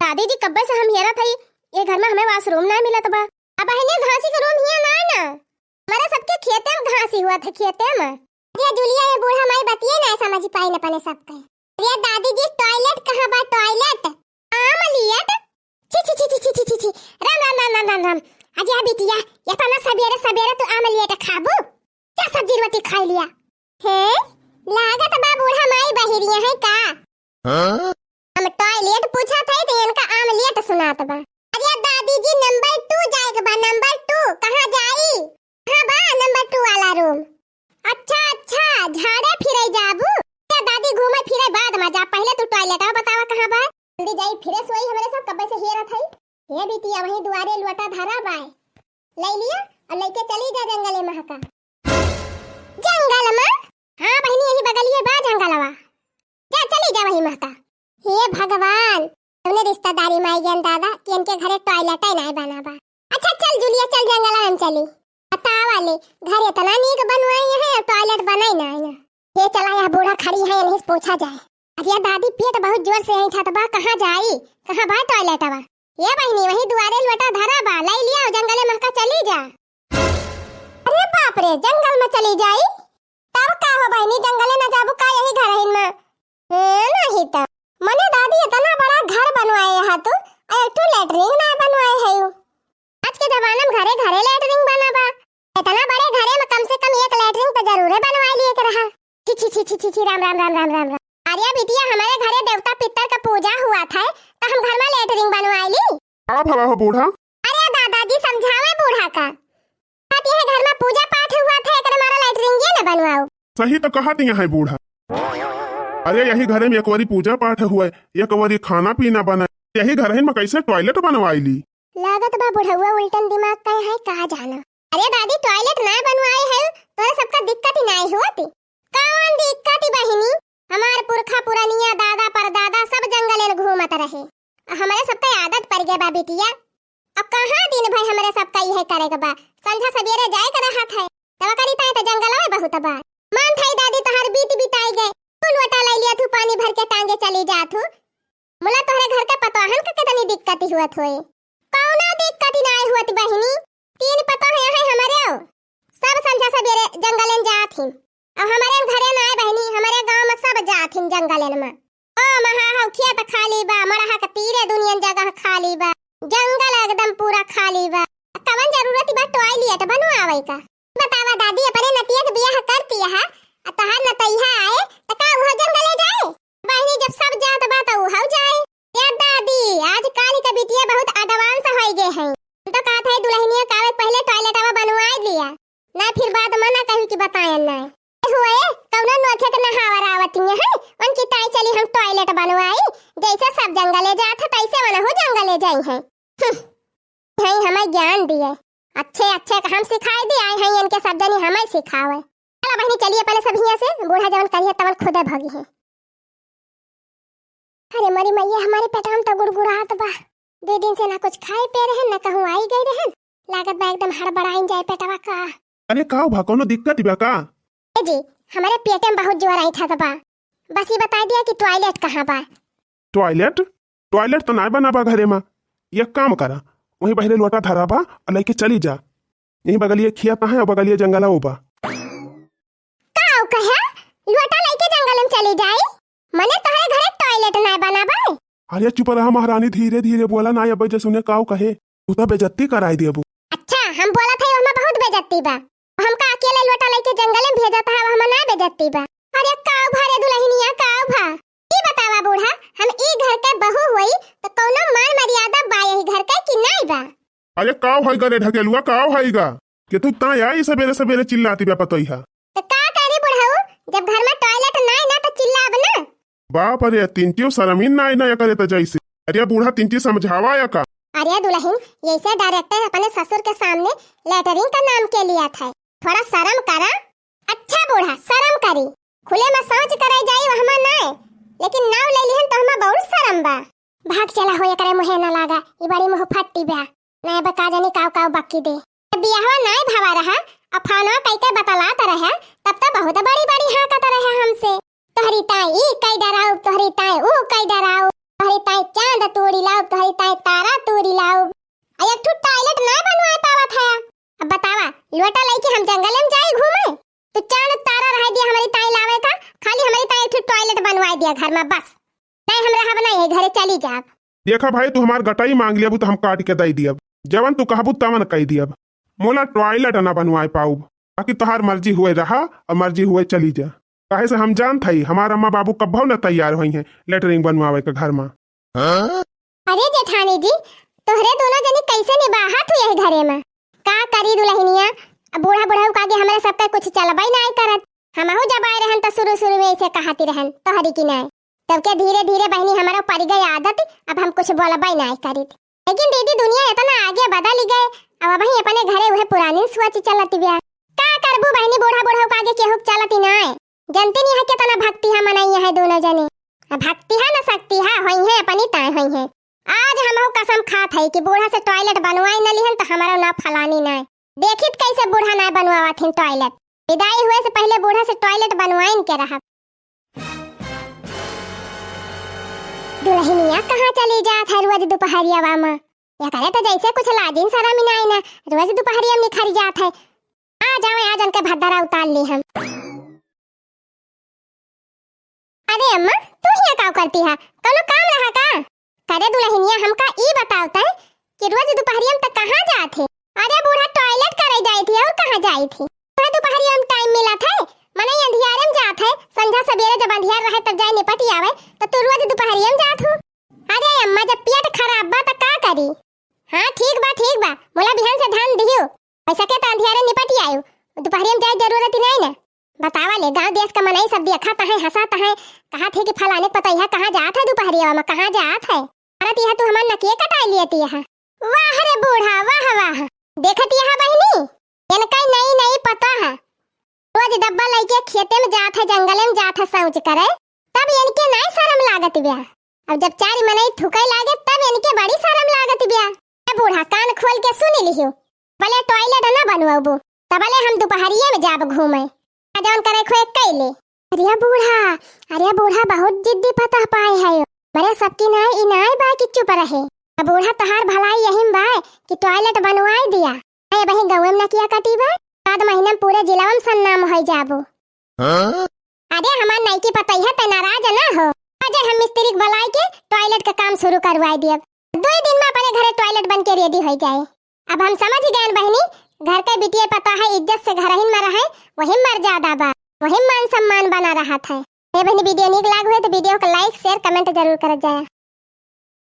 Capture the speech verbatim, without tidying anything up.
दादी जी, कब्बे से हम हेरत हई, ये घर में हमें washroom ना मिलत बा। अब बहिनी, घासी के room हिया ना ना, हमारा सबके खेते में घासी हुआ था, खेते में। ये जुलिया, ये बूढ़ा माई बतिये ना समझ पाई न अपने सबके। अरे दादी जी, toilet कहाँ बा, toilet? आमलेट? छी, छी, छी। राम, राम, राम, राम, राम, राम। अजय बिटिया, इतना सबेरे सबेरे तू आमलेट खाबू? क्या सब्जी रोटी खाई लिया? हैं? लागत बा बूढ़ा माई बहिरिया है का? हाँ? हम toilet पूछत है तो इनका आमलेट सुनात बा। अरे दादी जी, number two जाए के बा, number two। कहाँ जाई? हाँ बा, number two वाला room। अच्छा, अच्छा, झाड़े फिरे जाबू? क्या दादी, घूमे फिरे बाद में जा, पहले तू toilet आ बतावा कहाँ बा? जल्दी जाई, फिरे सोई, हमरे सब कब्बे से हेरत हई। हे बिटिया, वही दुआरे लोटा धरा बाय, ले लिया और लेके चली जा जंगले महका। जंगल में? हाँ बहिनी, यही बगलिए बा जंगलवा। जा, चली जा वही महका। हे भगवान, तुमने रिश्तेदारी में आई गयन दादा कि इनके घरे toilet ही नहीं बना बा। अच्छा चल जुलिया, चल जंगल हम चली। बतावा ले, घर इतना नीक बनवाई है, toilet बनाई ना है। हे चला, यह बूढ़ा खड़ी है, इन्हीं से पूछा जाए। अरे दादी, पेट बहुत जोर से ऐंठत बा, कहाँ जाई, कहाँ बा toilet बा? ये बहिनी, वही दुआरे लोटा धरा बा, लाई लिया, जंगले महका चली जा। अरे बाप रे, जंगल में चली जाई? तब का हो बहिनी, जंगले न जाबू का यही घरहिन में? ए, नहीं त। मने दादी, इतना बड़ा घर बनवाए हा तू, आ एक ठो latrine ना बनवाए है यू। आज के जमाना में घरे घरे latrine बना बा। इतना बड़े घरे में कम से कम एक latrine तो जरूरे बनवाए लिए के रहा। छी, छी, छी, छी, छी, राम, राम, राम, राम, राम, राम। अरे बिटिया, हमारे घरे देवता पितर का पूजा हुआ था, तो हम घर में latrine बनवाए ली। का भवा हो बूढ़ा? अरे दादाजी, समझावे बूढ़ा का। कहत यह घर में पूजा पाठ हुआ था, एकरे मारा latrine ये न बनवाओ। सही तो कहत यह है बूढ़ा। अरे यही घरे में एक बारी पूजा पाठ हुआ, एक बारी खाना पीना बना, यही घरहिन में कैसे toilet बनवाई ली? लागत बा बुढ़उआ उल्टन दिमाग का है, का जाना। अरे दादी, toilet ना बनवाए है, तोरा सबका दिक्कत ही ना होती। कौन दिक्कत बहिनी? हमार पुरखा पुरनिया, दादा परदादा सब जंगले में घूमत रहे। हमरे सबका आदत पड़ गया बा बिटिया। अब कहाँ दिन भर हमरे सबका इहे करे के बा? संझा सबेरे जाए के रहत है, तब करी ताई त जंगलवे बहुत बा। मान थाई दादी तोहार बीत बिताई गए, तू लोटा ले लिया थू, पानी भर के टांगे चली जा थू। मुला तोहरे घर के पतोहन के कितनी दिक्कत हुअत होए। कौनो दिक्कत नाय हुअत बहिनी, तीन पतोह हैं हमरे, सब संझा सबेरे जंगले में जात हिन। अब हमरे घरे नाय बहिनी, हमरे गाँव में सब जात हिन जंगले में। ओ महा हौ खेत खाली बा, मड़हा के तीरे दुनियन जगह खाली बा, जंगल एकदम पूरा खाली बा। कवन जरूरत बा toilet बनवावे का? बतावा दादी, अपने नतिया के बियाह कर दिया है, आ तोहार नतैहा आए, त का उहो जंगले जाए? बहिनी, जब सब जात बा, त उहो जाए। ए दादी, आजकल के बिटिया बहुत advance होइ गए हैं। हम तो कहत है, दुल्हनिया का आवे पहले toilet आवा बनवाए लिया, ना फिर बाद में ना कही कि बतायन ना। ए हुए, कौनो नोखे के नहावर आवतिया है, उनकी ताई चली हम toilet बनवाई, जैसे सब जंगले जात है, तैसे वनहु जंगले जाई हैं। हम्म। हैं हमें ज्ञान दिए। अच्छे अच्छे का हम सिखाए दे आए हैं, इनके सब जनी हमें सिखावे। चला बहिनी, चली अपने सब हियाँ से, बूढ़ा जवन करिहे तवन खुदे भगी है। अरे मरी मैया, हमारे पेटवा में तो गुड़गुड़ात बा। दो दिन से ना कुछ खाए पे रहन, ना कहूँ आई गई रहन। लागत बा एकदम हड़बड़ाइन जाए पेटवा का। अरे का भा, कौनो दिक्कत बा का? ए जी, हमारे पेटे में बहुत जोर ऐंठत बा। बस ये बताई दिया कि toilet कहाँ बा? Toilet? Toilet तो नाय बना बा घरे में। एक काम करा, वहीं बहरे लोटा धरा बा और लेके चली जा। यहीं बगलिए खेत है और बगलिए जंगल है बा। का कहे? लोटा लेके जंगल में चली जाई? मने तोहरे घरे toilet नाय बना बा? अरे चुप रहा महारानी, धीरे धीरे बोला ना, अब जैसे उन्हें काऊ कहे, तू तो बेइज्जती कराई देबू। अच्छा, हम बोलत है, ओहमा बहुत बेइज्जती बा। हमका अकेले लोटा लेके जंगले में भेजत है, ओहमा ना बेइज्जती बा। अरे काऊ भा रे दुल्हनिया, काऊ भा? ई बतावा बूढ़ा, हम ई घर के बहू होई, त कौनो मान मर्यादा बा यही घर के कि नाई बा? अरे काऊ है गा रे ढकेलुआ, काऊ है गा? कि तू ता आई सबेरे सबेरे चिल्लाती बा पतोहिया। त का करी बुढ़ऊ, जब घर में toilet नाई ना त चिल्लाब ना। बाप रे, तिनटियो शरमिन नाई ना करे त जैसे। अरे बूढ़ा, तिनटी समझावा या का? अरे दुल्हन, यैसे director अपने ससुर के सामने latrine का नाम के लिया था, थोड़ा शर्म करा। अच्छा बूढ़ा, शर्म करी, खुले में शौच करे जाई वहमा नाय, लेकिन नाव ले लिहन तो हमा बहुत शर्म बा। भाग चला हो, एकरे मुहे ना लागा, ई बड़ी मुंह फट्टी बा। नाय बा का जानी काव काव बक्की दे। जब बियाहवा नाय भवा रहा, अफानवा कई के बतलात रहे, तब तो बहुत बड़ी बड़ी हाँकत रहे हमसे। तोहरी ताई ई कई डराऊ, तोहरी ताई ऊ कई डराऊ। तोहरी ताई चांद तूरी लाउब, तोहरी ताई तारा तूरी लाउब। आ एक ठो टॉयलेट ना बनवाए पावत है। अब बतावा, लोटा लइके हम जंगल में जाई घूमे? तू चांद तारा रह दिया हमरी ताई लावे का, खाली हमरी ताई एक ठो टॉयलेट बनवाए दिया घर में बस। नहीं, हम रहब नहीं है, घरे चली जाब। देखा भाई, तू हमार गटाई मांग लियबू तो हम काट के दई दियब, जवन तू कहबू तवन कई दियब। मोला टॉयलेट ना बनवाए पाउब, बाकी तोहार मर्जी हुए रहा और मर्जी हुए चली जा। काहे से हम जानत हई, हमार अम्मा बाबू कब्बो न तैयार होई हैं लेटरिन बनवावे के घर में। अरे जेठानी जी, तोहरे दोनों जनी कैसे निबाहत हुई यही घरे में? का करी दुलहिनिया, अब बूढ़ा बुढ़ऊ का आगे हमरे सबके कुछ चलबई नाई करत। हमहू जब आए रहन त शुरू शुरू में ऐसे कहती रहन तोहरी की नाई, तब के धीरे धीरे बहिनी हमरो पड़ गई आदत, अब हम कुछ बोलबई नाई करित। लेकिन दीदी, दुनिया इतना आगे बदल गए, अब अबही अपने घरे उहे पुरानी सोच चलत बिया। का करबू बहिनी, बूढ़ा बुढ़ऊ का आगे केहू के चलत ही नाई। जनती नहीं है कितना भक्ति है मनई है दोनों जने। अब भक्ति है न शक्ति है, होई है अपनी ताई होई है। आज हमहू कसम खात है कि बूढ़ा से टॉयलेट बनवाई न लिहन तो हमारा ना फलानी नाई। देखित कैसे बूढ़ा नाई बनवावत हिन टॉयलेट। विदाई हुए से पहले बूढ़ा से टॉयलेट बनवाइन के रहब। दुलहिनिया कहाँ चली जात है रोज दुपहरिया में? एकरे तो जैसे कुछ लाजिन शरम ही नाई ना, रोज दुपहरिया में निखरी जात है। आ जावे, आज उनके भद्दरा उतार ली हम। अरे अम्मा, तू हियां का करती है? कौनो काम रहा का? करे दुलहिनिया, हमका ई बताओ तय कि रोज दुपहरिया में त कहाँ जात है? अरे बूढ़ा टॉयलेट करे जाई थी और कहाँ जाई थी? वह दुपहरिया में टाइम मिलत है, मनई अंधियारे में जात है, संझा सबेरे जब अंधियार रहे तब जाए निपट आवे, तो तू रोज दुपहरिया में जात हो। अरे अम्मा, जब पेट खराब बा त का करी? हाँ ठीक बा, ठीक बा, मोला बिहान से ध्यान दियो, पैसा के त अंधियारे निपट आयो, दुपहरिया में जाए जरूरत ही नहीं ना। बतावा ले, गांव देश का मनई सब देखत है, हंसत है, कहत है कि फलाने के पतोहिया कहाँ जात है दुपहरिया में, कहाँ जात है? अरे तिहा तू हमार नकिए कटाई लिए तिहा। वाह रे बूढ़ा, वाह वाह। देखत यह बहिनी, इनका नई नई पता है, रोज डब्बा लइके खेते में जात है, जंगले में जात है शौच करे, तब इनके नाई शरम लागत ब्या। अब जब चार मनई थूके लागे तब इनके बड़ी शरम लागत ब्या। ए बूढ़ा, कान खोल के सुन लिहियो, भले टॉयलेट न बनवाबू, तबले हम दुपहरिये में जाब घूमे। आ जौन करे खोए कैले। अरे बूढ़ा, अरे बूढ़ा, बहुत जिद्दी पतोह पाए है। मरे सबकी नाई ई नाई बा कि चुप रहे। अब बूढ़ा तोहार भलाई यही में बा कि टॉयलेट बनवाई दिया। अरे बहिन, गौवे में नकिया कटी बा, बाद महीना में पूरे जिलावा में सन्नाम होई जाबो। हाँ? अरे हमार नईकी पतोहिया त नाराज ना हो। अजय हम मिस्त्री के बुलाई के टॉयलेट का काम शुरू करवाई दियब। दो ही दिन में अपने घरे टॉयलेट बन के रेडी होई जाए। अब हम समझ गए बहिनी, घर के बिटिया पतोह है, इज्जत से घरहिन में रहे, वही मर्यादा बा, वही मान सम्मान बना रहत है। ए बहिनी, वीडियो नीक लाग हुए तो वीडियो को लाइक, शेयर, कमेंट जरूर कर जाए।